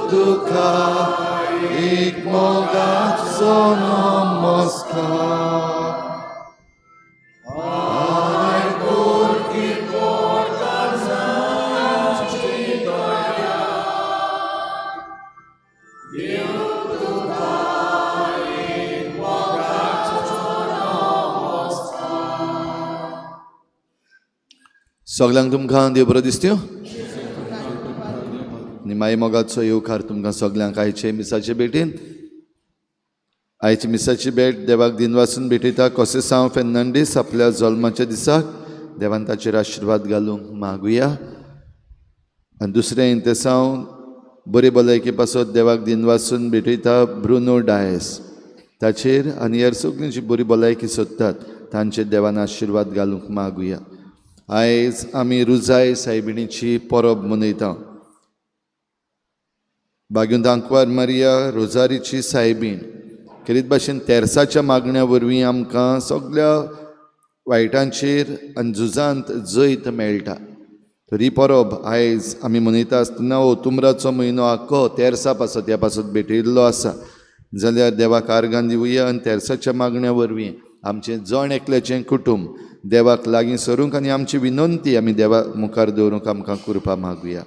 तुका एक मोगाचो नमस्कार. सगल्यांक तुमकां देव बरो दिसत्यो आनी माई मोगाचो येवकार तुमकां सगल्यांक आयचे मिसाचे भेटीन. आयची मिसाची भेट देवाक दिनवासून भेटयता कोसेसांव फेर्नांडीस आपल्या जल्माच्या दिसाक देवान ताचेर आशिर्वाद घालूंक मागुया. आनी दुसरें इंतेसांव बरी भलायकी पासत देवाक दिनवासून भेटयता ब्रुनो डायस ताचेर आनी हेर सगळीं जी बरी भलायकी सोदतात तांचेर देवान आशिर्वाद घालूंक मागुया. आयज आमी रुजाय सायबिणीची परब मनयता. बागून आंकवार मारिया रोजारीची सायबीण खेरीत भाशेन तेर्साच्या मागण्या वरवीं आमकां सगल्या वायटांचेर आनी झुजांत जैत मेळटा. तर ही परब आयज आमी मनयता आसतना ओतुम्राचो म्हयनो आख्खो तेर्सा पासत ह्या पासत भेटयल्लो आसा. जाल्यार देवाक आर्गां दिवया आनी तेर्साच्या मागण्या वरवीं आमचें जण एकल्याचें कुटूंब देवाक लागीं सरूंक आनी आमची विनंती आमी देवा मुखार दवरूंक आमकां कृपा मागुया.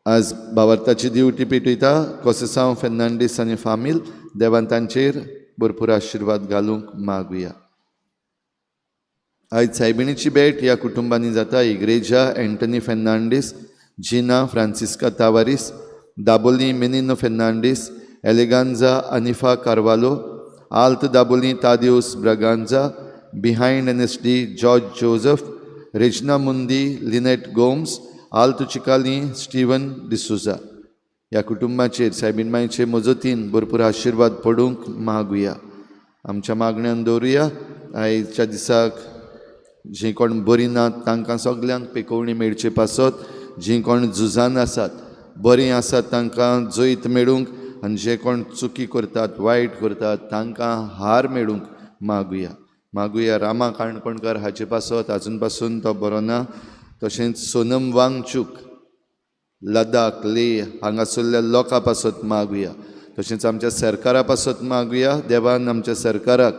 आज भावार्थाची दिवटी पेटयता कोसेसांव फेर्नांडीस आनी फामील देवान तांचेर भरपूर आशिर्वाद घालूंक मागुया. आयज सायबिणीची भेट ह्या कुटुंबांनी जाता. इग्रेजा एंटनी फेर्नांडीस, जिना फ्रांसिस्का तावारीस, दाबोली मिनिनो फेर्नांडीस, एलेगांजा अनिफा कार्वालो, आल्त Dabolim Tadeus Braganza, behind N S D George Joseph, Regina Mundi, Linet Gomes, Alto Chicalim Steven D'Souza. ह्या कुटुंबाचेर सायबीण मायचे मजतीन भरपूर आशिर्वाद पडूंक मागुया. आमच्या मागण्यान दवरुया. आयच्या दिसाक जीं कोण बरीं नात तांकां सगल्यांक पेकोवणी मेळचे पासत, जीं कोण झुजान आसात बरीं आसात तांकां जैत मेळूंक आनी जे कोण चुकी करतात वायट करतात तांकां हार मेळूंक मागुया. मागुया रामा काणकोणकर हाचे पासत, आजून पासून तो बरो ना. तशेंच सोनम वांगचूक लडाख लेह हांगासरल्या लोकां पासत मागुया. तशेंच आमच्या सरकारा पासत मागुया. देवान आमच्या सरकाराक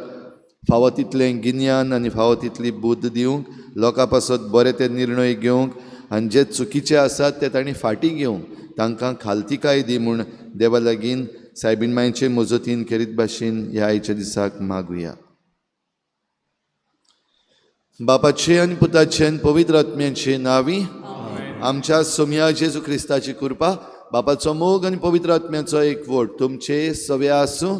फावो तितलें गिन्यान आनी फावो तितली बुद्द दिवंक, लोकां पासत बरे ते निर्णय घेवंक आनी जे चुकीचे आसात ते तांणी फाटीं घेवंक तांकां खालतिकाय दी म्हूण देवा लागीं सायबीण मायचे मजतीन खेरीत भाशेन ह्या आयच्या दिसाक मागुया. बापाचे आनी पुताचे आनी पवित्र आत्म्याचे नांवी आमच्या सोमया जेजू क्रिस्ताची कृपा, बापाचो मोग आनी पवित्र आत्म्याचो एकवट तुमचे सवे आसूं.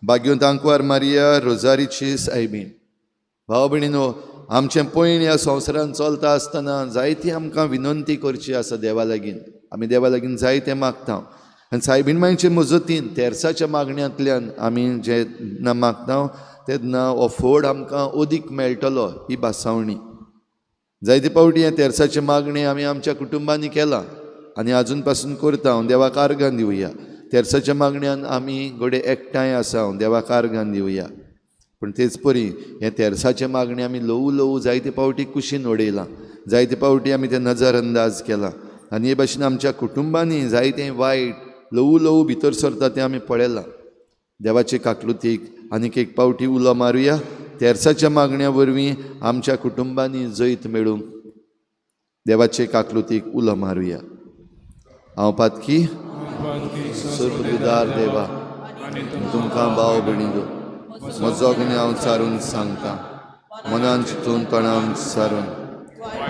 भाग्योंत आंकवार मारिया रोजारीची सायबीण. भाव भयणीनो, आमचें पयण ह्या संवसारांत चलता आसतना जायती आमकां विनंती करची आसा देवा लागीं. आमी देवा लागीं जायतें मागता आनी सायबीण मायचे मजतीन तेर्साच्या मागण्यांतल्यान आमी जेन्ना मागता तेन्ना हो फोड आमकां अदीक मेळटलो ही भासावणी. जायते फावटी हें तेर्साचें मागणें आमी आमच्या कुटुंबांनी केलां आनी आजून पासून करता. देवाक आर्गां दिवया. तेर्साच्या मागण्यान आमी घडये एकठांय आसा, देवाक आर्गां दिवया. पूण तेच परी हें तेर्साचें मागणें आमी ल्हवू ल्हवू जायते फावटी कुशीन उडयलां, जायते फावटी आमी तें नजर अंदाज केलां आनी हे भाशेन आमच्या कुटुंबांनी जायतें वायट ल्हवू ल्हवू भितर सरता तें आमी पळयलां. देवाचे काकलुतीक आनीक एक फावटी उलो मारुया. तेर्साच्या मागण्या वरवीं आमच्या कुटुंबांनी जैत मेळूंक देवाचे काकलुतीक उलो मारुया. हांव पातकी सर्वदार देवा, तुमकां भाव भयणींनो म्हजो गुन्यांव सारून सांगता, मनान चिंतून तोंडान सारून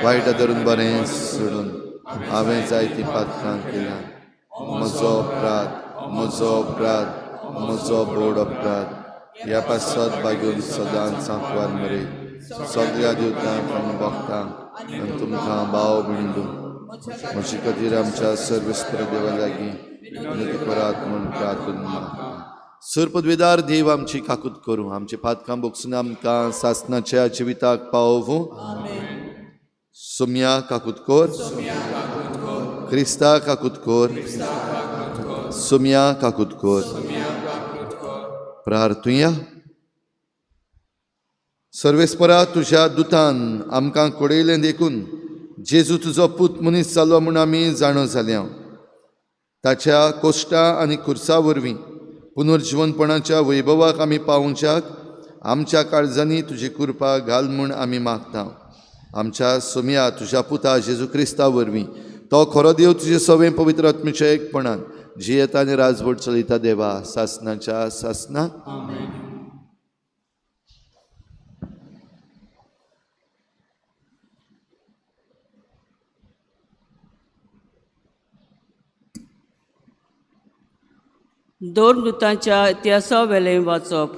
वायट धरून बरें सोडून हांवें जायतीं पातकां केल्यां. म्हजो म्हजो अपराध, म्हजो अपराध, म्हजो बोड अपराध. ह्या पासत बागेवन सदांच सांकवार मरे सगळ्या देवतांक आनी भक्तांक आनी तुमकां भाव भयणींनो म्हजे खातीर आमच्या सर्वेस्पर देवा लागीं विनंती करात म्हूण प्रार्थना मागता. सर पदवेदार देव आमची काकूत करूं, आमची पातकां बोगसून आमकां सासनाच्या जिविताक पावोवूं. सोम्या काकूत कर, क्रिस्ता काकूत कर, सोम्या काकूत कर. प्रार्थुया. सर्वेस्परा तुज्या दुतान आमकां कळयलें देखून जेजू तुजो पूत मनीस जालो म्हूण आमी जाणो जाल्या. ताच्या कोश्टा आनी खुर्सा वरवीं पुनर्जिवनपणाच्या वैभवाक आमी पावोवच्याक आमच्या काळजांनी तुजी कृपा घाल म्हूण आमी मागता. आमच्या सोम्या तुज्या पुता जेजू क्रिस्ता वरवीं तो खरो देव तुजे सवें पवित्र आत्म्याच्या एकपणान जियेता आनी राजवट चलयता देवा सासनाच्या सासना. दोन मृतांच्या इतिहासा वेलें वाचप.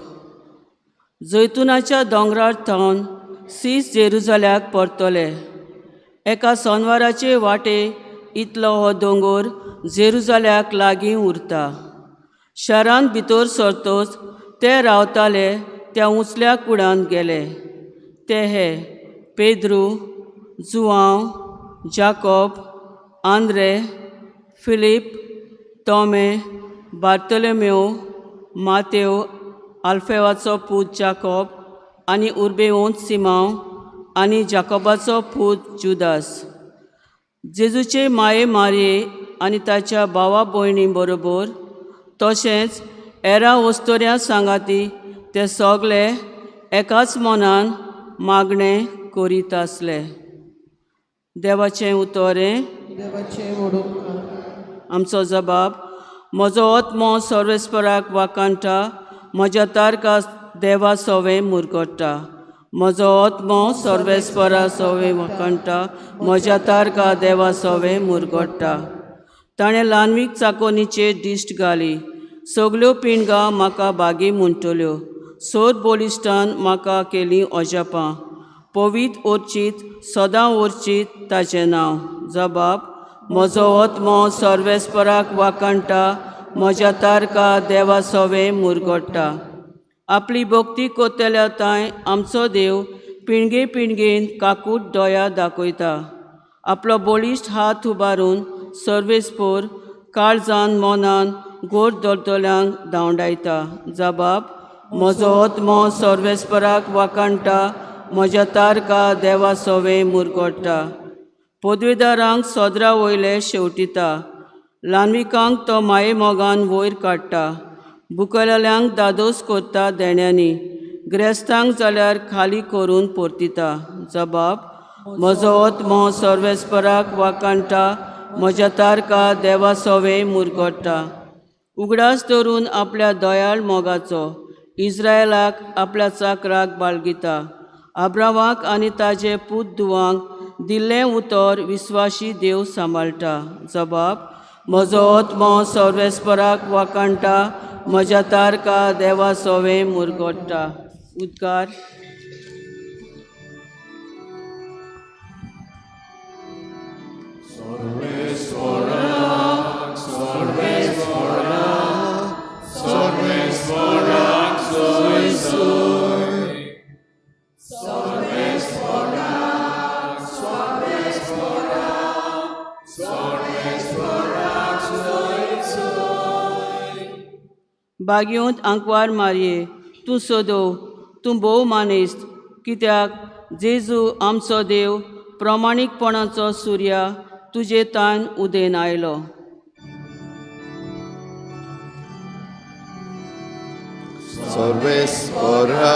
जैतुनाच्या दोंगरार थावन सीस जेरुजाल्याक परतले. एका सोनवाराचे वाटे इतलो हो दोंगोर जेरुजाल्याक लागीं उरता. शारांत भितर सरतोच ते रावताले त्या उंचल्या कुडांत गेले. ते हे पेद्रू, जुआंव, जाकोब, आंद्रे, फिलीप, तोमे, बार्तोलोमेव, मातेव, आल्फेवाचो पूत जाकोब आनी उर्बेवंत सिमांव आनी जाकोबाचो पूत जुदास. जेजूचे माये मारये आनी ताच्या भावा भयणी बरोबर तशेंच एरा वस्तोऱ्या सांगाती ते सगळे एकाच मनान मागणें करीत आसले. देवाचें उतोरें. आमचो जबाब. म्हजो आत्मो सर्वेस्पराक वाकांटा, म्हज्या तारका देवा सोवें मुरगट्टा. म्हजो आत्मो सर्वेस्परा सोवें वाकांटा, म्हज्या तारका देवा सोवें मुरगट्टा. ताणें ल्हानवीक चाकोनीचेर दिश्ट घाली. सगल्यो पिणगां म्हाका बागी म्हणटल्यो. सोद बोलिश्टान म्हाका केली अजापां. पवीत ओर्चीत सदां ओर्चीत ताचें नांव. जबाब. म्हजो आत्मो सर्वेस्पराक वाकांटा, म्हज्या तारका देवा सोवें मुरगट्टा. आपली भक्ती कोत्तल्या तांय आमचो देव पिणगे पिणगेन काकूट दोया दाखयता. आपलो बळिश्ट हात उबारून सर्वेस्पोर काळजान मनान गोड दरतल्यांक धांवडायता. जबाब. म्हजो आत्मो सर्वेस्पराक वाकांटा, म्हज्या तारका देवा सोवें मुरगट्टा. पदवेदारांक सोदरा वयले शेवटिता. ल्हानविकांक तो माये मोगान वयर काडटा. बुकलेल्यांक दादोस करता देण्यांनी. ग्रेस्तांक जाल्यार खाली करून परतिता. जबाब. म्हजो आत्मो सर्वेस्पराक वाकांटा, म्हज्या तारका देवा सोवें मुरगट्टा. उगडास धरून आपल्या दयाळ मोगाचो इस्रायलाक आपल्या चाकराक बाळगिता. आब्रावाक आनी ताजे पूत दुवांक दिल्लें उतर विस्वाशी देव सांबाळटा. जबाब. म्हजो आत्मो सर्वेस्पराक वाकांटा, म्हज्या तारका देवा सोवें मुरगट्टा. उद्गार. बागयोंत आंकवार मारये तूं सोदो, तूं भोव मानेस्त, कित्याक जेजू आमचो देव प्रमाणीकपणाचो सुर्या तुजे तान उदेन आयलो. सर्वेस्परा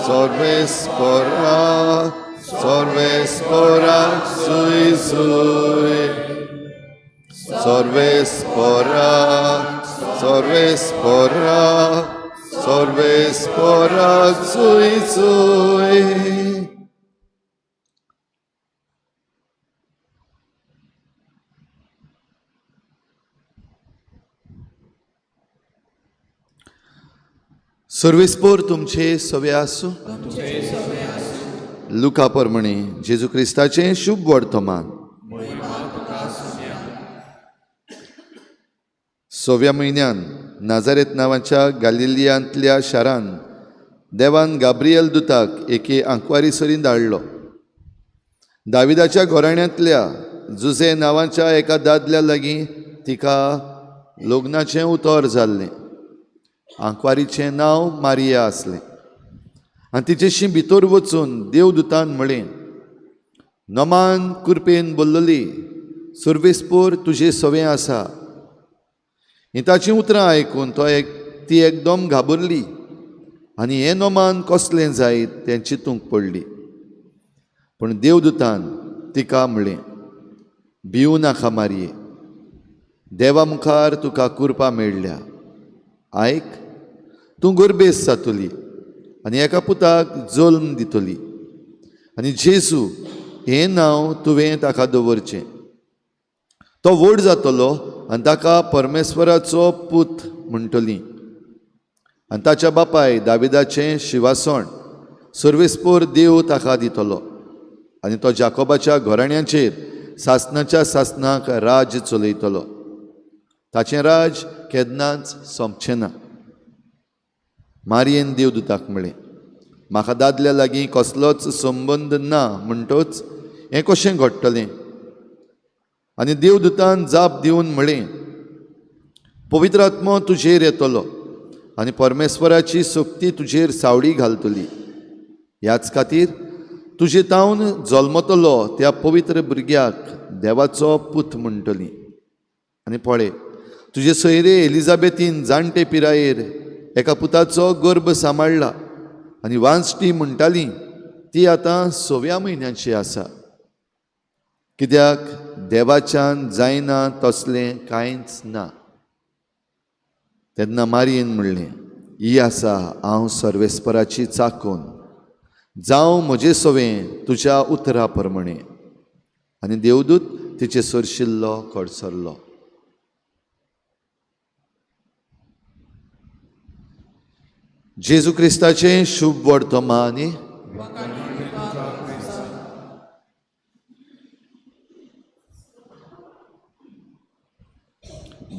सर्वेस्परा सर्वेस्परा सुई सुई सर्वेस्परा सर्वेस्परा सर्वेस्परा सुई सुई. सर्वेस्पोर तुमचे सवे आसूं. लुका परमणे जेजू क्रिस्ताचें शुभ वर्तमान. सव्या म्हयन्यान नाजारेत नांवाच्या गालिलियांतल्या शारान देवान गाब्रियल दुताक एके आंकवारी सरीं धाडलो. दाविदाच्या घराण्यांतल्या जुझे नांवाच्या एका दादल्या लागीं तिका लग्नाचें उतर जाल्लें. आंकवारीचें नांव मारिया आसलें आनी तिचेशी भितर वचून देवदूतान म्हळें, नमान कुरपेन बोल्लली सर्वेस्पोर तुजे सवें आसा. ही ताचीं उतरां आयकून ती एकदम घाबरली आनी हें नमान कसलें जायत तें चिंतूंक पडली. पूण देवदूतान तिका म्हळें, भिवू नाका मारये, देवा मुखार तुका कुरपा मेळ्ळ्या. आयक, तूं गोरबेस जातली आनी एका पुताक जल्म दितली आनी जेजू हें नांव तुवें ताका दवरचें. तो व्हड जातलो आनी ताका परमेश्वराचो पूत म्हणटली आनी ताच्या बापाय दाविदाचें शिवासण सर्वेस्पोर देव ताका दितलो आनी तो जाकोबाच्या घराण्याचेर सासणाच्या सासणाक राज्य चलयतलो. ताचें राज केन्नाच सोंपचें ना. मारयेन देवदूताक म्हळें, म्हाका दादल्या लागीं कसलोच संबंद ना म्हणटच हें कशें घडटलें? आनी देवदूतान जाप दिवन म्हळें, पवित्र आत्मो तुजेर येतलो आनी परमेश्वराची शक्ती तुजेर सावळी घालतली. ह्याच खातीर तुजे तावन जल्मतलो त्या पवित्र भुरग्याक देवाचो पूत म्हणटली. आनी पळय, तुजे सोयरे एलिजाबेथीन जाणटे पिरायेर एका पुताचो गर्भ सांबाळ्ळा आनी वांजटी म्हणटाली ती आतां 6व्या म्हयन्याची आसा. कित्याक देवाच्यान जायना तसलें कांयच ना. तेन्ना मारयेन म्हणलें, ही आसा हांव सर्वेस्पराची चाकून, जावं म्हजे सवें तुज्या उतरा प्रमाणे. आनी देवदूत तिचे सरशिल्लो कडसरलो. जेजू क्रिस्ताचें शुभ वर्तमान.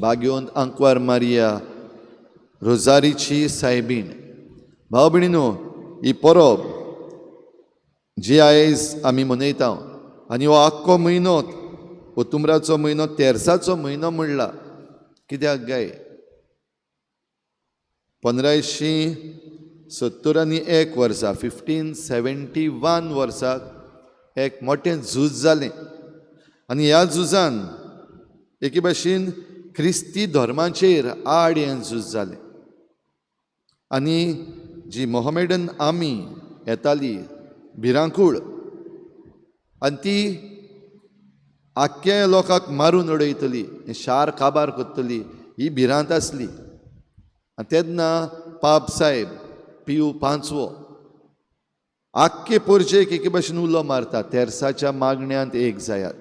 भाग्योंत आंकवार मारिया रोजारीची सायबीण. भाव भयणीनो, ही परब जी आयज आमी मनयता आनी हो आख्खो म्हयनो, ओतुमराचो म्हयनो, तेर्साचो म्हयनो म्हणला. कित्याक गाय 1571 वर्सा, 1571 वर्साक एक मोठें झूज जालें आनी ह्या झुजान एके भाशेन क्रिस्ती धर्माचेर आड हें झूज जालें आनी जी मोहमेडन आर्मी येताली भिरांकूळ आनी ती आख्ख्या लोकांक मारून उडयतली, शार काबार करतली ही भिरांत आसली. आनी तेन्ना पाप साहेब पियू पांचवो आख्खे पोरजेक एके भाशेन उलो मारता, तेर्साच्या मागण्यांत एक जायात,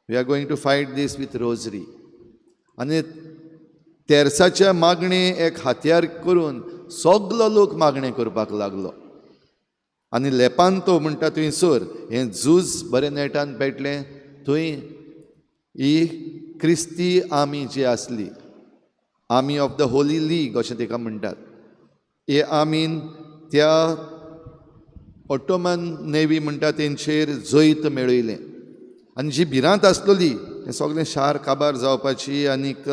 we are going to fight this with rosary. आनी तेर्साच्या मागणे एक हातयार करून सगलो लोक मागणें करपाक लागलो आनी लेपांतो म्हणटा थंयसर हें झूज बरें नेटान पेटलें. थंय ही क्रिस्ती आर्मी जी आसली, army of the holy league अशें ताका म्हणटात, हे आर्मीन त्या ऑटोमन नेवी म्हणटा तेंचेर जैत मेळयलें. आनी जी भिरांत आसलेली हें सगळें शार काबार जावपाची आनीक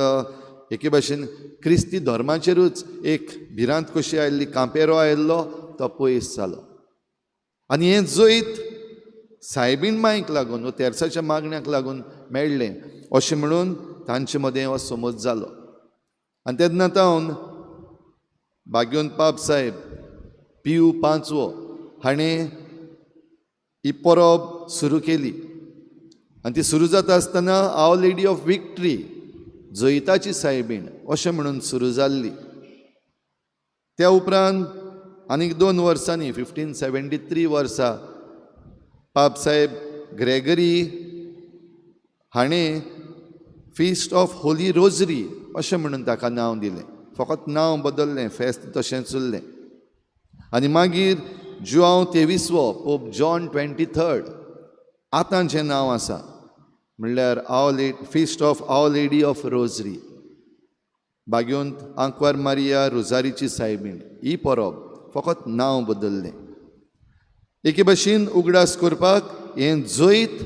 एके भाशेन क्रिस्ती धर्माचेरूच एक भिरांत कशी आयिल्ली, कांपेरो आयिल्लो तो पयस जालो. आनी हें जैत सायबीण मांयक लागून वो तेर्साच्या मागण्याक लागून मेळ्ळें अशें म्हणून तांचे मदें हो समज जालो. आनी तेन्ना तावन भाग्योन पाप साहेब पियू पांचवो हाणें ही परब सुरू केली आनी ती सुरू जाता आसतना our lady of victory, जैताची सायबीण अशें म्हणून सुरू जाल्ली. त्या उपरांत आनीक 2 वर्सांनी 1573 वर्सा पाप साहेब ग्रेगरी हाणें फिस्ट ऑफ होली रोजरी अशें म्हणून ताका नांव दिलें. फकत नांव बदल्लें, फेस्त तशेंच उरलें. आनी मागीर जुआंव 23वो, पोप जॉन 23, आतां जें नांव आसा म्हणल्यार feast of Our Lady of Rosary, भाग्योंत आंकवार मारिया रोजारीची सायबीण, ही परब फकत नांव बदल्लें. एके भशेन उगडास करपाक हें जैत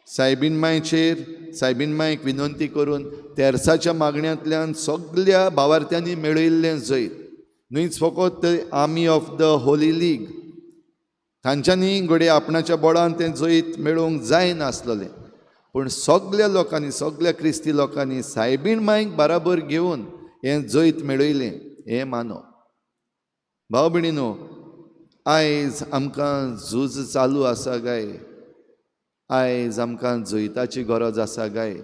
सायबीण मायचेर, सायबीण मायक विनंती करून तेर्साच्या मागण्यांतल्यान सगल्या भावार्थ्यांनी मेळयल्लें जैत न्हयच फकत Army of the Holy League तांच्यांनी घडये आपणाच्या बळान तें जैत मेळोवंक जायनासलेलें, पूण सगल्या लोकांनी, सगल्या क्रिस्ती लोकांनी सायबीण मायक बराबर घेवन हें जैत मेळयलें हें मानप. भाव भयणीनो, आयज आमकां झूज चालू आसा काय? आयज आमकां जैताची गरज आसा काय?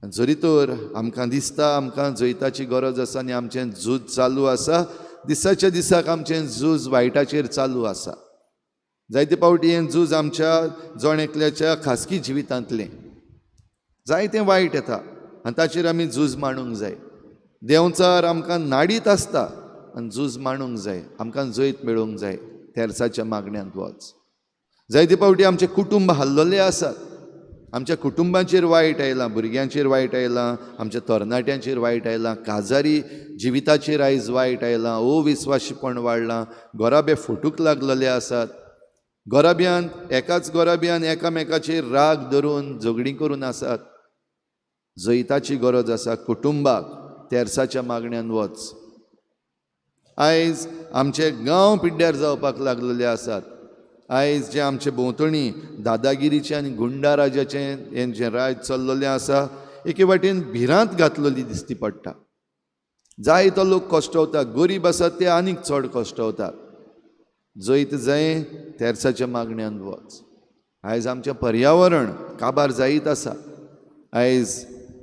जरी तर आमकां दिसता आमकां जैताची गरज आसा आनी आमचें झूज चालू आसा, दिसाच्या दिसाक आमचें झूज वायटाचेर चालू आसा. जायते फावटी हें झूज आमच्या जण एकल्याच्या खासगी जिवितांतलें जायतें वायट येता आनी ताचेर आमी झूज मांडूंक जाय. देंवचार आमकां नाडीत आसता आनी झूज मांडूंक जाय, आमकां जैत मेळोवंक जाय. तेर्साच्या मागण्यांत वच. जायते फावटी आमचें कुटुंब हाल्लोलें आसात, आमच्या कुटुंबाचेर वायट आयलां, भुरग्यांचेर वायट आयलां, आमच्या तरणाट्यांचेर वायट आयलां, काजारी जिविताचेर आयज वायट आयलां, अविस्वाशीपण वाडलां, घराबे फुटूंक लागलेले आसात. घराब्यान एकाच घराब्यान एकामेकाचेर राग धरून झगडीं करून आसात. जैताची गरज आसा कुटुंबाक, तेर्साच्या मागण्यान वच. आयज आमचे गांव पिड्ड्यार जावपाक लागलेले आसात. आयज जे आमचे भोंवतणी दादागिरीचें आनी गुंडा राजाचें हें जें राज चल्लेलें आसा, एके वाटेन भिरांत घातलेली दिसती पडटा. जायतो लोक कश्टवता, गरीब आसात ते आनीक चड कश्टवतात. जैत जाय तेर्साच्या मागण्यान वच. आयज आमचें पर्यावरण काबार जायत आसा. आयज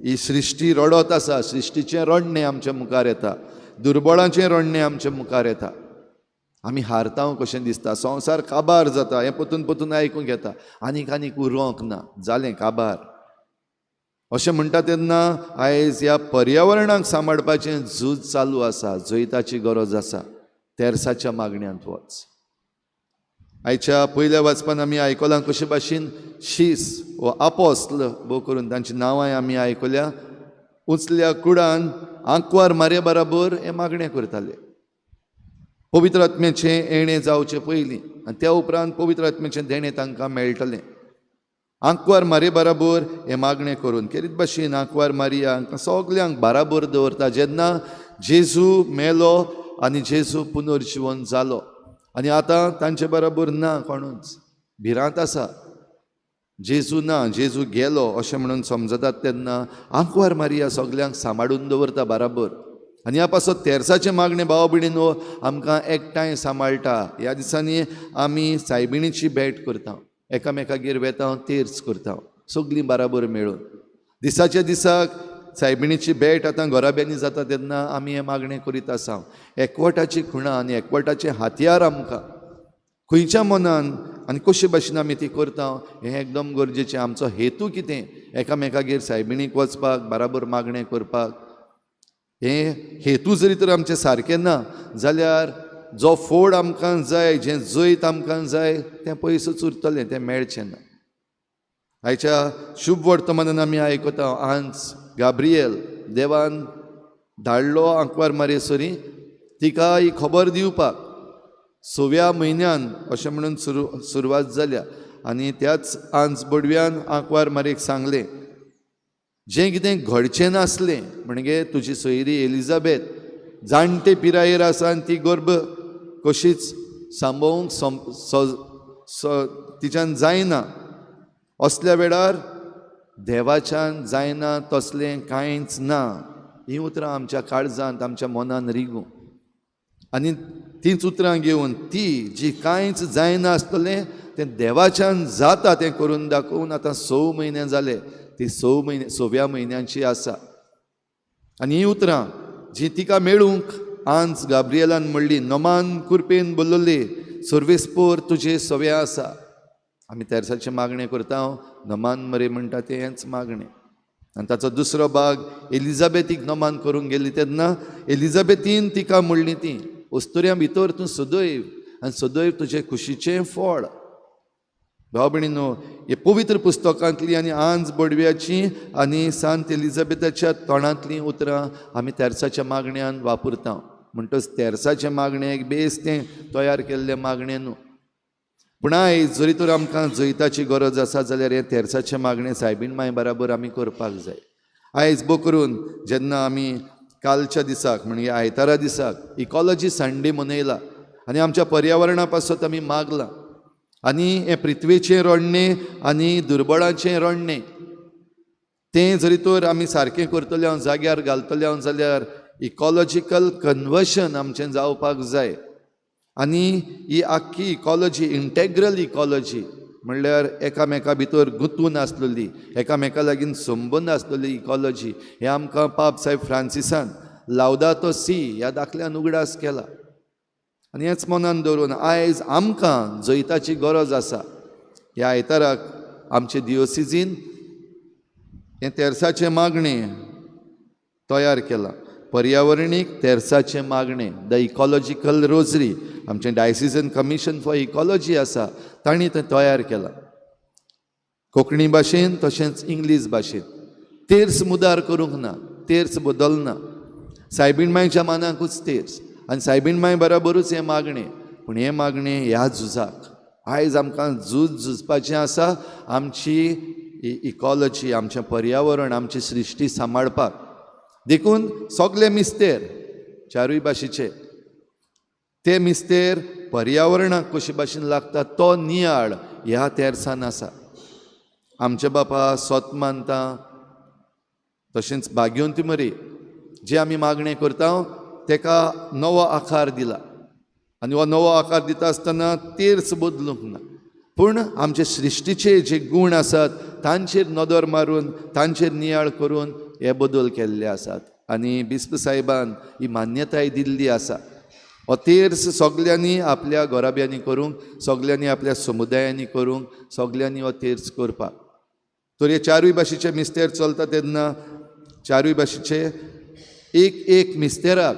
ही सृश्टी रडत आसा, सृश्टीचें रडणें आमच्या मुखार येता, दुर्बळांचें रडणें आमच्या मुखार येता. आमी हारता कशें दिसता, संवसार काबार जाता हें परतून परतून आयकूंक येता. आनीक आनीक उरोंक ना, जालें काबार अशें म्हणटा. तेन्ना आयज ह्या पर्यावरणाक सांबाळपाचें झूज चालू आसा, जैताची गरज आसा, तेर्साच्या मागण्यांत वच. आयच्या पयल्या वाचपान आमी आयकलां कशे भाशेन शीस वो आपोस्ल भोव करून तांची नांवांय आमी आयकल्या, उंचल्या कुडान आंकवार मारे बराबर हें मागणें करताले पवित्र आत्म्याचें येणें जावचें पयलीं, आनी त्या उपरांत पवित्र आत्म्याचें देणें तांकां मेळटलें. आंकवार मारे बराबर हें मागणें करून केरीत भाशेन आंकवार मारिया हांकां सगल्यांक बराबर दवरता. जेन्ना जेजू मेलो आनी जेजू पुनर्जिवन जालो आनी आतां तांचे बराबर ना कोणूच, भिरांत आसा, जेजू ना, जेजू गेलो अशें म्हणून समजतात, तेन्ना आंकवार मारिया सगल्यांक सांबाळून दवरता बराबर. आनी ह्या पासत तेर्साचें मागणें भाव भयणीनो आमकां एकठांय सांबाळटा. ह्या दिसांनी आमी सायबिणीची भेट करता, एकामेकागेर वेता, तेर्स करता, सगलीं बराबर मेळून. दिसाच्या दिसाक सायबिणीची भेट आतां घराब्यांनी जाता तेन्ना आमी हें मागणें करीत आसा. एकवटाची खुणां आनी एकवटाचें हातयार आमकां खंयच्या मनान आनी कशे भाशेन आमी ती करता हें एकदम गरजेचें. आमचो हेतू कितें, एकामेकागेर सायबिणीक वचपाक, बराबर मागणें करपाक, हें हेतू जरी तर आमचें सारकें ना जाल्यार जो फोड आमकां जाय, जें जैत आमकां जाय तें पयसच उरतलें, तें मेळचें ना. आयच्या शुभ वर्तमानान आमी आयकता आंस गाब्रियल देवान धाडलो आंकवार मारयेसरी तिका ही खबर दिवपाक 6व्या म्हयन्यान अशें म्हणून सुरवात जाल्या. आनी त्याच आंस बडव्यान आंकवार मारयेक सांगलें, जें कितें घडचें नासलें म्हणजे तुजी सोयरी एलिजाबेथ जाणटे पिरायेर आसा आनी ती गर्भ कशीच सांबोवंक तिच्यान जायना, असल्या वेळार देवाच्यान जायना तसलें कांयच ना. हीं उतरां आमच्या काळजांत, आमच्या मनान रिगूं आनी तींच उतरां घेवन ती जी कांयच जायना आसतलें तें देवाच्यान जाता तें करून दाखोवन आतां 6 म्हयने जाले, ती 6 म्हयने 6व्या म्हयन्यांची आसा. आनी हीं उतरां जी तिका मेळूंक आंज गाब्रियलान म्हणली, नमान कुरपेन बोल्लोली सर्वेस्पोर तुजे सव्या आसा. आमी तेर्साचें मागणें करता, नमान मरे म्हणटा तेंच मागणें. आनी ताचो दुसरो भाग एलिझाबेथीक नमान करूंक गेली तेन्ना एलिझाबेथीन तिका म्हणली ती अस्तुऱ्यां भितर तूं सदैव आनी सदैव तुजे खुशीचें फळ. भाव भयणीनो, हे पवित्र पुस्तकांतली आनी आंज बडव्याची आनी सांत एलिझाबेथाच्या तोंडांतलीं उतरां आमी तेर्साच्या मागण्यान वापरता. म्हणटच तेर्साचें मागणें एक बेस तें तयार केल्लें मागणें न्हू. पूण आयज जरी तर आमकां जैताची गरज आसा जाल्यार हें तेर्साचें मागणें सायबीण माय बराबर आमी करपाक जाय. आयज बो करून जेन्ना आमी कालच्या दिसाक म्हणजे आयतारा दिसाक इकॉलॉजी संडे मनयला आनी आमच्या पर्यावरणा पासत आमी मागलां आनी हें पृथ्वेचें रडणें आनी दुर्बळाचें रडणें तें जरी तर आमी सारकें करतले हांव जाग्यार घालतले हांव जाल्यार इकॉलॉजिकल कन्वर्शन आमचें जावपाक जाय. आनी ही आख्खी इकॉलॉजी इंटेग्रल इकॉलॉजी म्हणल्यार एकामेका भितर गुंतून आसलेली एकामेका लागीं संबंद आसलेली इकॉलॉजी हें आमकां पाप साहेब फ्रांसिसान लावदातो सी ह्या दाखल्यान उगडास केला. आनी हेंच मनान दवरून आयज आमकां जैताची गरज आसा. ह्या आयताराक आमचे दियोसिजीन हें तेर्साचें मागणें तयार केलां, पर्यावरणीक तेर्साचें मागणें, the ecological rosary. आमचें डायसिजन कमिशन फॉर इकॉलॉजी आसा तांणी तें तयार केलां कोंकणी भाशेन तशेंच इंग्लीश भाशेन. तेर्स मुदार करूंक ना, तेर्स बदलना, सायबीण मायच्या मानाकूच तेर्स आनी सायबीण माय बराबरूच हें मागणें. पूण हें मागणें ह्या झुजाक आयज आमकां झूज झुजपाचें आसा, आमची इकॉलॉजी, आमचें पर्यावरण, आमची सृश्टी सांबाळपाक. देखून सगळे मिस्तेर चारूय भाशेचे ते मिस्तेर पर्यावरणाक कशे भाशेन लागता तो नियाळ ह्या तेर्सान आसा. आमचे बापा सोत मानता तशेंच भाग्यवंती मरी जे आमी मागणें करता तेका नवो आकार दिला आनी हो नवो आकार दिता आसतना तेर्स बदलूंक ना, पूण आमचे सृश्टीचे जे गूण आसात तांचेर नदर मारून तांचेर नियाळ करून हे बदल केल्ले आसात आनी बिस्प साहेबान ही मान्यताय दिल्ली आसा. हो तेर्स सगल्यांनी आपल्या घराब्यांनी करूंक, सगल्यांनी आपल्या समुदायांनी करूंक, सगल्यांनी हो तेर्स करपाक. तर हे चारूय भाशेचे मिस्तेर चलता तेन्ना चारूय भाशेचे एक एक मिस्तेराक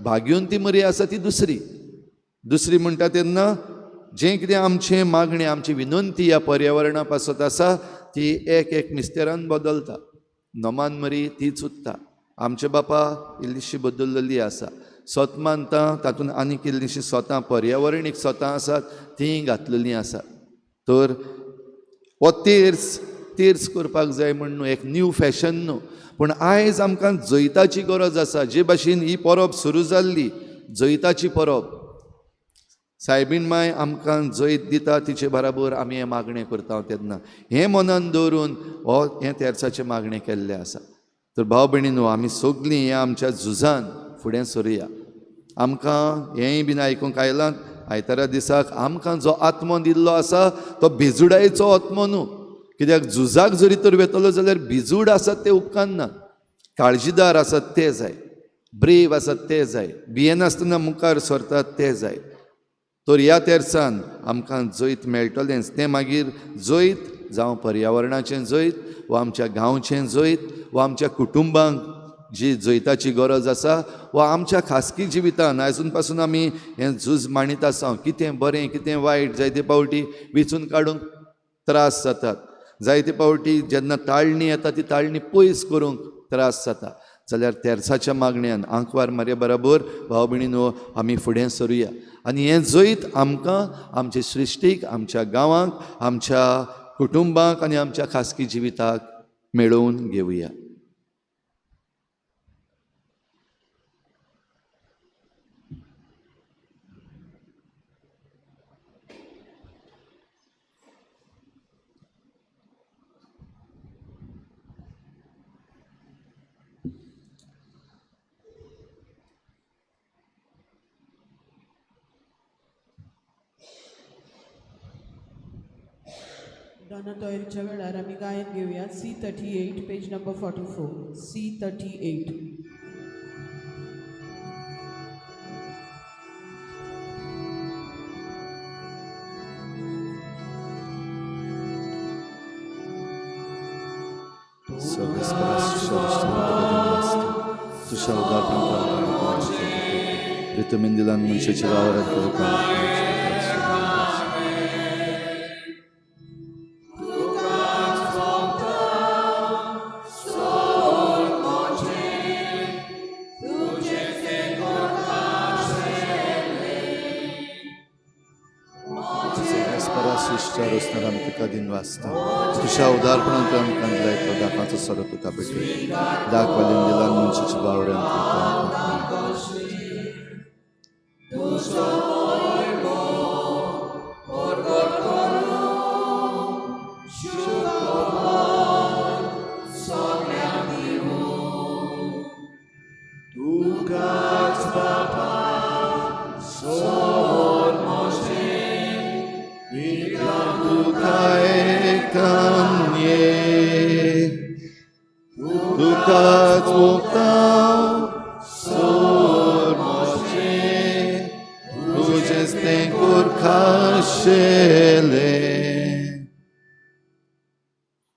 भाग्यवंती मरी आसा ती दुसरी दुसरी म्हणटा तेन्ना जें कितें आमचें मागणें, आमची विनंती ह्या पर्यावरणा पासत आसा ती एक एक मिस्तेरान बदलता. नमान मरी तीच उरता, आमचे बापा इल्लीशी बदललेली आसा. सोत मानता तातूंत आनीक इल्लीशीं सोतां पर्यावरणीक सोतां आसात तीं घातलेलीं आसात. तर हो तेर्स तेर्स करपाक जाय म्हण न्हू, एक न्यू फॅशन न्हू, पूण आयज आमकां जैताची गरज आसा. जे भाशेन ही परब सुरू जाल्ली जैताची परब, सायबीण माय आमकां जैत दिता तिचे बराबर आमी हें मागणें करता तेन्ना हें मनान दवरून हो हें तेर्साचें मागणें केल्लें आसा. तर भाव भयणीनो, आमी सगलीं ह्या आमच्या झुजान फुडें सरुया. आमकां हेंय बीन आयकूंक आयलां आयतारा दिसाक आमकां जो आत्मो दिल्लो आसा तो भिजुडायेचो आत्मो न्हू, कित्याक झुजाक जरी तर वेतलो जाल्यार भिजूड आसात ते उपकारना, काळजीदार आसात ते जाय, ब्रेव आसात ते जाय, भियेनासतना मुखार सरतात ते जाय. तर ह्या तेर्सान आमकां जैत मेळटलेंच. तें मागीर जैत जावं पर्यावरणाचें जैत वा आमच्या गांवचें जैत वा आमच्या कुटुंबांक जी जैताची गरज आसा वा आमच्या खासगी जिवितान आजून पासून आमी हें झूज मांडीत आसा. कितें बरें कितें वायट जायते पावटी वेंचून काडूंक त्रास जातात, जायते पावटी जेन्ना ताळणी येता ती ताळणी पयस करूंक त्रास जाता. जाल्यार तेर्साच्या मागण्यान आंकवार मारये बराबर भाव भयणीनो आमी फुडें सरुया आनी हें जैत आमकां आमचे सृश्टीक, आमच्या गांवांक, आमच्या कुटुंबाक आनी आमच्या खासगी जिविताक मेळोवन घेवया. डॉना तोयरच्या वेळार आमी गायन घेवया C38 page number 44 C38. तुज्या उदारपणान प्रितमेंदिलान मनशाच्या वावरात तुका तुझ्या उदारपणान आमकां दिलाय तो दाकाचो सोरो तुका भेटय दाक वालीन दिला मनशाच्या बावऱ्यान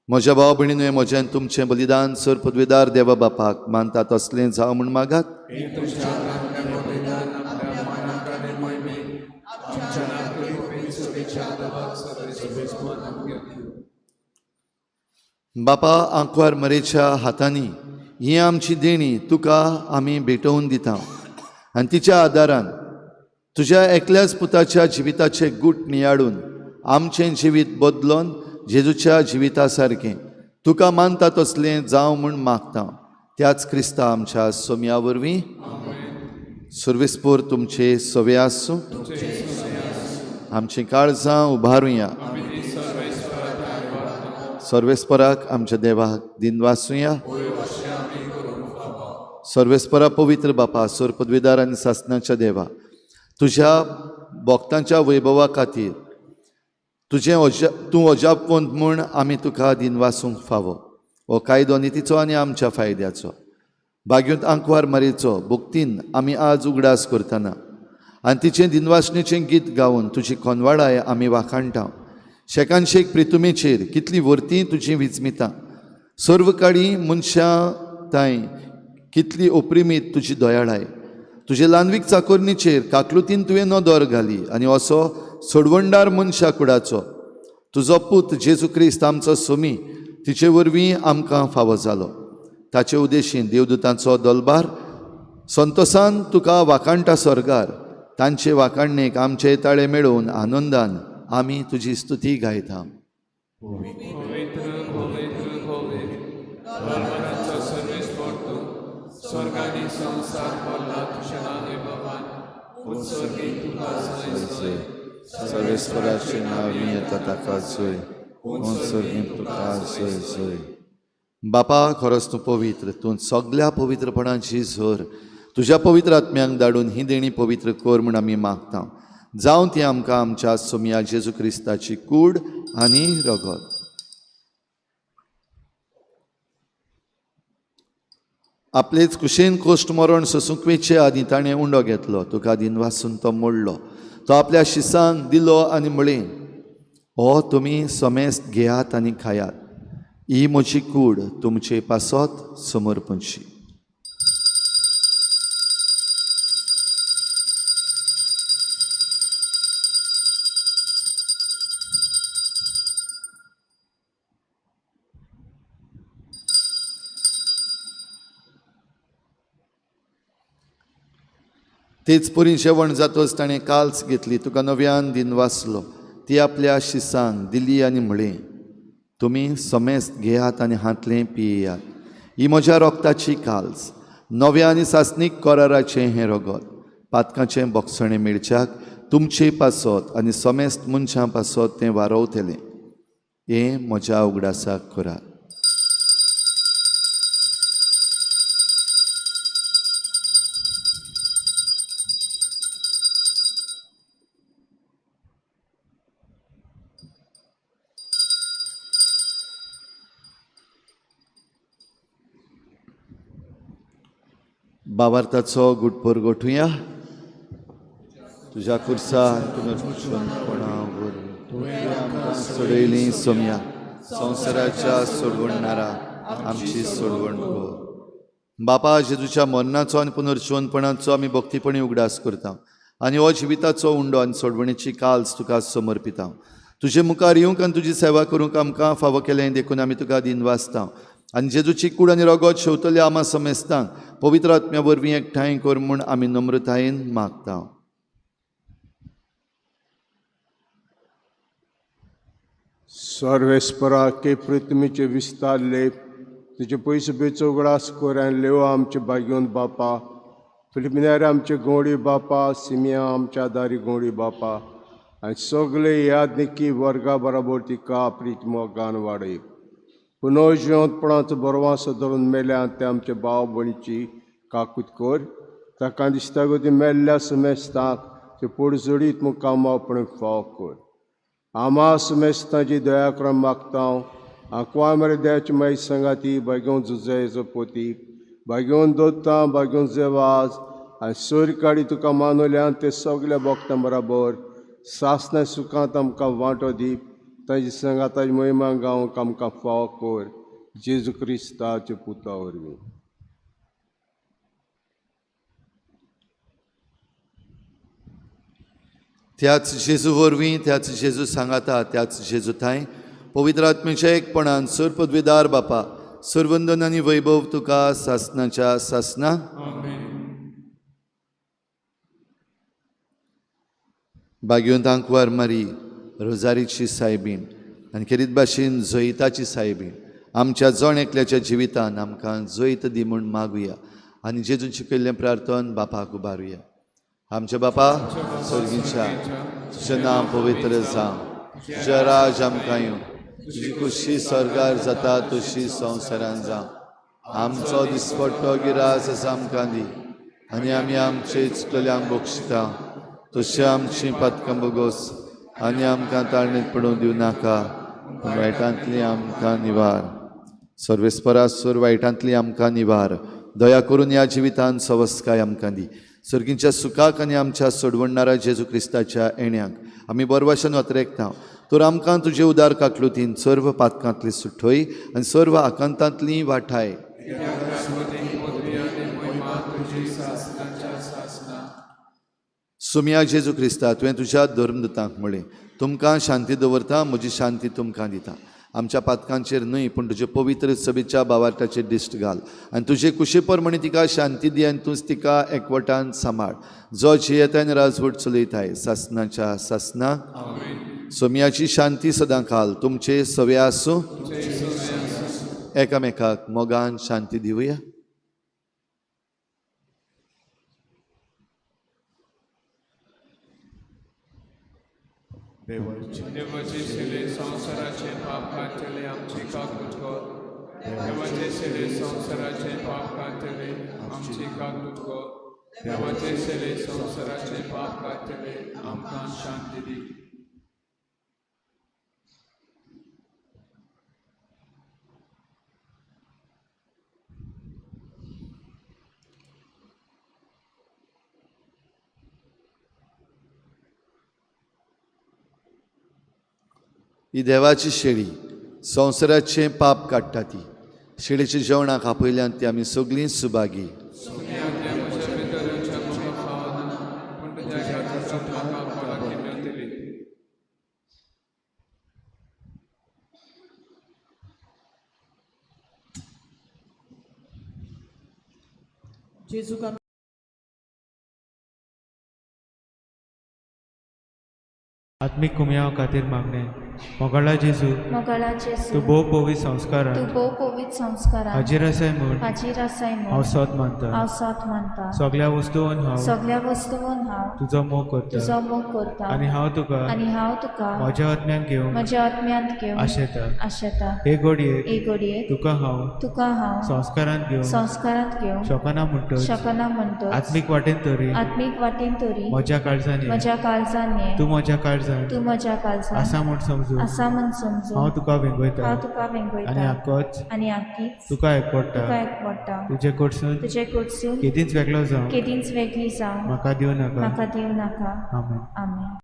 म्हज्या भाव भयणीन म्हज्यान तुमचें बलिदान सर पदवेदार देवा बापाक मानता तसलें जावं म्हूण मागात. बापा आंकवार मरेच्या हातांनी ही आमची देणी तुका आमी भेटोवन दिता आनी तिच्या आदारान तुज्या एकल्याच पुताच्या जिविताचे गूट नियाळून आमचें जिवीत बदलोन जेजूच्या जिविता सारकें तुका मानता तसलें जावं म्हूण मागता. त्याच क्रिस्ता आमच्या सोम्या वरवीं. सुर्वेस्पोर तुमचे सवे आसूं. आमचीं काळजां उबारुया. सर्वेस्पराक आमच्या देवाक दिनवासुया. सर्वेस्परा पवित्र बापा सोर पदवीदार आनी सासनाच्या देवा तुज्या भक्तांच्या वैभवा खातीर तुजें तूं अजापवंत म्हूण आमी तुका दिनवासूंक फावो. हो कायदो नितीचो आनी आमच्या फायद्याचो बागयूंत आंकवार मारीचो भक्तीन आमी आज उगडास करतना आनी तिचें दिनवासणेचें गीत गावन तुजी कोनवाडाय आमी वाखाणटा. शेकानशेक प्रितुमेचेर कितली वर्ती तुजी विजमितां सर्व काळी मनशां तांय कितली ओप्रिमीत तुजी दयाळाय. तुजे लानवीक चाकोरणीचेर काकलुतीन तुवें नदर घाली आनी असो सोडवणदार मनशा कुडाचो तुजो पूत जेजू क्रिस्त आमचो सोमी तिचे वरवीं आमकां फावो जालो. ताचे उदेशीन देवदूतांचो दलबार संतोसान तुका वाखाणटा स्वर्गार. तांचे वाखाणणेक आमचे ताळे मेळोवन आनंदान आमी तुजी स्तुती गायता. सर्वेस्पराचें नांव येता ताका जय तुका जय जय. बापा खरोच तूं पवित्र, तूं सगल्या पवित्रपणाची झर. तुज्या पवित्र आत्म्यांक धाडून ही देणी पवित्र कर म्हूण आमी मागता. जावं ती आमकां आमच्या सोमया जेजू क्रिस्ताची कूड आनी रगत. आपलेच कुशेन कोश्ट मरण सोसूंक वेचे आदीं ताणें उंडो घेतलो, तुका दिनवासून तो मोडलो, तो आपल्या शिसांक दिलो आनी म्हळें, हो तुमी समेस्त घेयात आनी खायात, ही म्हजी कूड तुमचे पासत समर्पणची. तेच परी जेवण जातच ताणें काल्स घेतली, तुका नव्यान दिनवासलो, ती आपल्या शिसांक दिली आनी म्हळें, तुमी समेस्त घेयात आनी हांतलें पियेयात, ही म्हज्या रोगताची काल्स, नव्या आनी सासणीक कराराचें हें रगत, पातकाचें बोगसणें मेळच्याक तुमचे पासत आनी समेस्त मनशां पासत तें वारवतलें. हें म्हज्या उगडासाक करात. बाबार्थाचो गुटपोर गोठुया. तुज्या खुर्सा सोडयली सोमया संवसाराच्या सोडवणणारा आमची सोडवण कर. बापा, जेजूच्या मरणाचो आनी पुनर्जिवनपणाचो आमी भक्तीपणी उगडास करता आनी हो जिविताचो उंडो आनी सोडवणेची काल्स तुका समर्पिता. तुजे मुखार येवंक आनी तुजी सेवा करूंक आमकां फावो केलें देखून आमी तुका दिनवासता आनी जेजूची कूड आनी रगत शेवतल्या आमा समेस्तांक पवित्र आत्म्या वरवीं एकठांय कर म्हूण आमी नम्रतायेन मागता. सर्वेस्परा के पृथ्वीचे विस्तारले तुजे पयसो बेचो उगडास कर आनी लेव आमचे भाग्योन बापा, फिलिपिनार आमचे गोंडी बापा, सिमिया आमच्या दारी गोंडी बापा आनी सगळे यादनिकी वर्गा बराबर तिका प्रीत मोगान वाडय. पुनर्जिवंतपणाचो बरवासो धरून मेल्या ते आमचे भाव भयणीची काकूत कर, ताका दिसता गो ती मेल्ल्या समेस्तांक ते पोडजोडीत मुखामपण फाव कर. आमा समेस्तांची दया करून मागता. आंकवार मरे देवाची माई सांगाती बागेवन जुजेचो पोती बागेवन दोत्ता बागेवन जेवाज आनी सोर काडी तुका मानवल्यान ते सगल्या भक्तां बराबर सासना सुखांत आमकां वांटो दी. ताजी सांगाताची महिमा गावंक आमकां फाव कर, जेजू क्रिस्ताच्या पुता वरवीं. त्याच जेजू वरवीं, त्याच जेजू सांगाता, त्याच जेजू थांय पवित्र आत्म्याच्या एकपणान सर्व पदवीदार बापा, सर्वंदन आनी वैभव तुका सासनाच्या सासना. बागेवंत आंकवार मारी रोजारीची सायबीण आनी खेरीत भाशेन जैताची सायबीण आमच्या जण एकल्याच्या जिवितान आमकां जैत दी म्हूण मागुया आनी जेजून शिकयल्लें प्रार्थन बापाक उबारुया. आमच्या बापा सर्गीच्या, तुजें नांव पवित्र जावं, तुजें राज आमकां येवं, तुजी खुशी स्वर्गार जाता तशी संवसारान जावं. आमचो दिसपट्टो गिरास आसा आमकां दी आनी आमी आमचे चुकल्यांक बक्षिता तशें आमची पातकां बोगोस आनी आमकां ताळणेंत पडूंक दिवं नाका, पूण वायटांतली आमकां निवार. सर्वेस्परा सोर वायटांतली आमकां निवार. दया करून ह्या जिवितान सवस्काय आमकां दी. सर्गींच्या सुखाक आनी आमच्या सोडवणणारा जेजू क्रिस्ताच्या येण्याक आमी बरवाशन वातरेकता. तर आमकां तुजे उदार काकलुतीन सर्व पातकांतली सुठोय आनी सर्व आकांतांतली वाठाय. सुमया जेजू क्रिस्ता, तुवें तुज्या धर्मदूतांक म्हळें, तुमकां शांती दवरता, म्हजी शांती तुमकां दिता. आमच्या पातकांचेर न्हय पूण तुजे पवित्र सभेच्या बावार्टाचेर दिश्ट घाल आनी तुजे कुशे प्रमाणे तिका शांती दी आनी तूंच तिका एकवटान सांबाळ, जो जियेताय आनी राजवट चलयताय सासनाच्या सासना. सोमयाची शांती सदां काल तुमचे सवे आसूं. एकामेकाक मोगान शांती दिवया. देवाचे शिले संवसाराचे पाप काडटले आमची काकूत कर. देवाचे शिले संवसाराचे पाप काडटले आमची काकूत कर. देवाचे शिले संवसाराचे पाप काडटले आमकां शांती दी. ही देवाची शेळी संवसाराचें पाप काडटा. ती शेळीच्या जेवणाक आपयल्यान ती आमी सगळीं सुभागी. जेजू आत्मीक कुमयाव खातीर मागणें. मोगाळा जेजू, मोगाळा जेजू, तूं भोव पवित्र संस्कारान, तूं भोव पवित्र संस्कारान हाजीर आसाय म्हूण, हाजीर आसाय म्हूण हांव सोद मानता, हांव सोद मानता. सगल्या वस्तून हांव, सगल्या वस्तून हांव तुजो मोग करता, तुजो मोग करता. आनी हांव तुका, आनी हांव तुका म्हज्या आत्म्यान घेवंक, म्हज्या आत्म्यांत घेवंक आशेता, आशेता. हे घडयेक, हे घडयेक तुका हांव, तुका हांव संस्कारांत घेवंक, संस्कारांत घेवंक शकना म्हणटच, शकना म्हणटच, आत्मीक वाटेन तरी, आत्मीक वाटेन तरी म्हज्या काळजान ये, म्हज्या काळजान ये, तूं म्हज्या काळजान, तूं म्हज्या काळजान आसा म्हूण समजून, आसा म्हूण समजून, हांव तुका वेंगयता, हांव तुका वेंगयता, आनी आकोच, आनी आकीच तुका एकवटा, तुका एकवटा. तुजे कडसून, तुजे कडसून केदींच वेगळो जावं, केदींच वेगळी जावं म्हाका दिवं नाका, म्हाका दिवं नाका. आमेन. आमेन.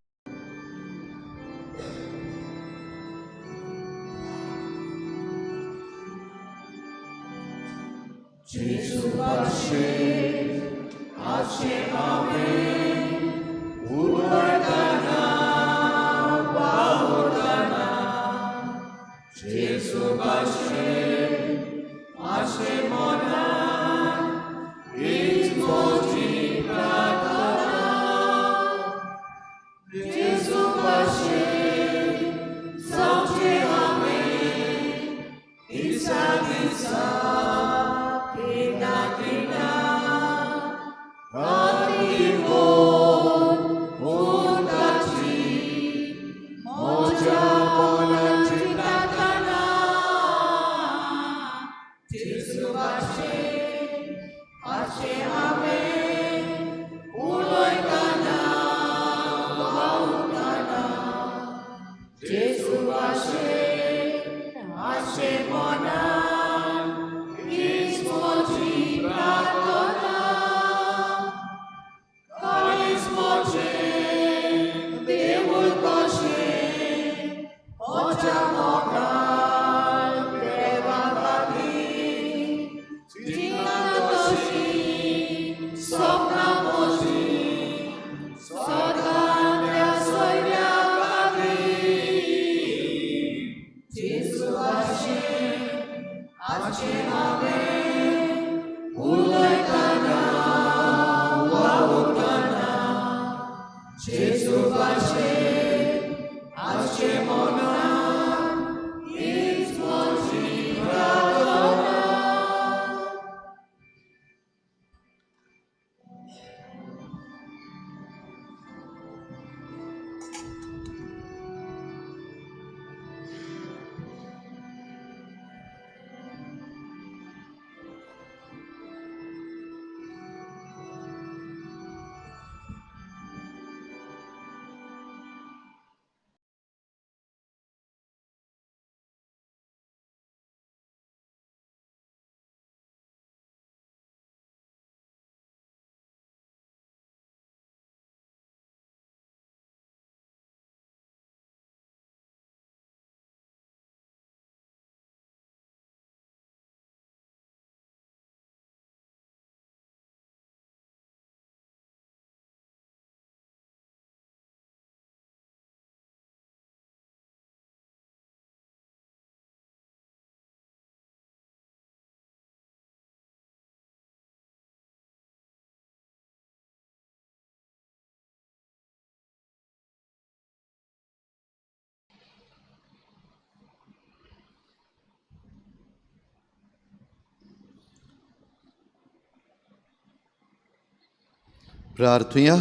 प्रार्थुया।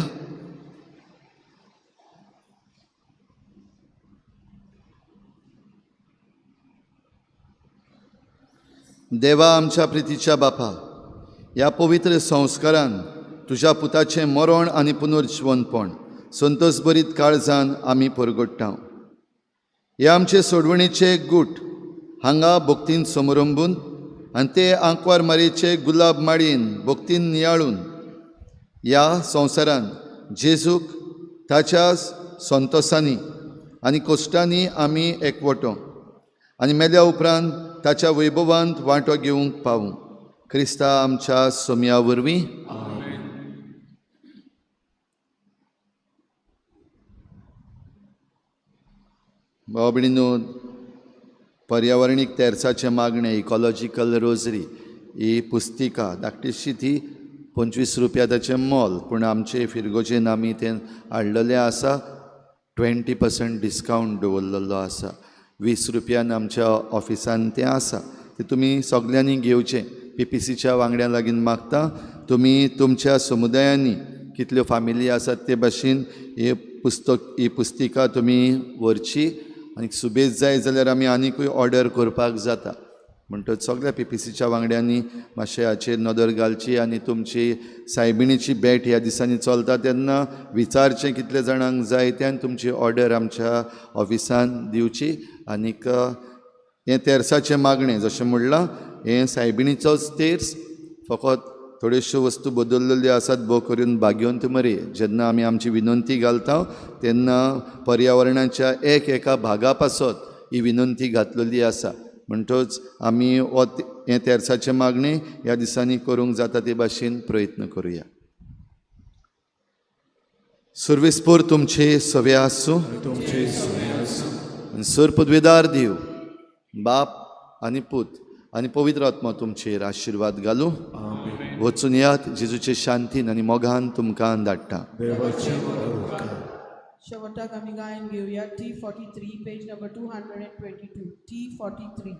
देवा आमच्या प्रितीच्या बापा, ह्या पवित्र संस्कारान तुज्या पुताचें मरण आनी पुनर्जिवनपण संतोषभरीत काळजान आमी परगट्टा। हे आमचे सोडवणेचे गूट हांगा भक्तीन समरंबून आनी ते आंकवार मारयेचे गुलाब माळयेन भक्तीन नियाळून ह्या संवसारान जेजूक ताच्या संतोसांनी आनी कश्टांनी आमी एकवटो आनी मेल्या उपरांत ताच्या वैभवांत वांटो घेवंक पावूं। क्रिस्ता आमच्या सोम्या वरवीं। भाव भयणींनो, पर्यावरणीक तेर्साचें मागणें इकॉलॉजिकल रोजरी ही पुस्तिका धाकटीशी ती 25 रुपया ताचें मोल, पूण आमचे फिरगोजेन आमी तें हाडलेलें आसा। 20% डिस्कावंट दवरलेलो आसा। 20 रुपयान आमच्या ऑफिसान तें आसा, तें तुमी सगल्यांनी घेवचें। पीपीसीच्या वांगड्यां लागीं मागता तुमी तुमच्या समुदायांनी कितल्यो फामिली आसात ते भाशेन हे पुस्तक ही पुस्तिका तुमी व्हरची आनी सुबेज जाय जाल्यार आमी आनीकूय ऑर्डर करपाक जाता। म्हणटच सगळ्या पीपीसीच्या वांगड्यांनी मातशें हाचेर नदर घालची आनी तुमची सायबिणीची भेट ह्या दिसांनी चलता तेन्ना विचारचें कितले जाणांक जाय तें आनी तुमची ऑर्डर आमच्या ऑफिसान दिवची। आनीक हें तेर्साचें मागणें जशें म्हणलां हें सायबिणीचोच तेर्स, फकत थोड्योश्यो वस्तू बदललेल्यो आसात भोव करून भाग्योंत मरे। जेन्ना आमी आमची विनंती घालता तेन्ना पर्यावरणाच्या एक एका भागा पासत ही विनंती घातलेली आसा। म्हणटच आमी हो हें तेर्साचें मागणें ह्या दिसांनी करूंक जाता ते भाशेन प्रयत्न करुया. सुर्वेस्पोर तुमचे सवे आसूं आनी सर पदवेदार देव बाप आनी पूत आनी पवित्र आत्मा तुमचेर आशिर्वाद घालूं. वचून यात जेजूचे शांतीन आनी मोगान तुमकां धाडटा. शेवटाक आमी गायन घेवया T43 page number 222 T43.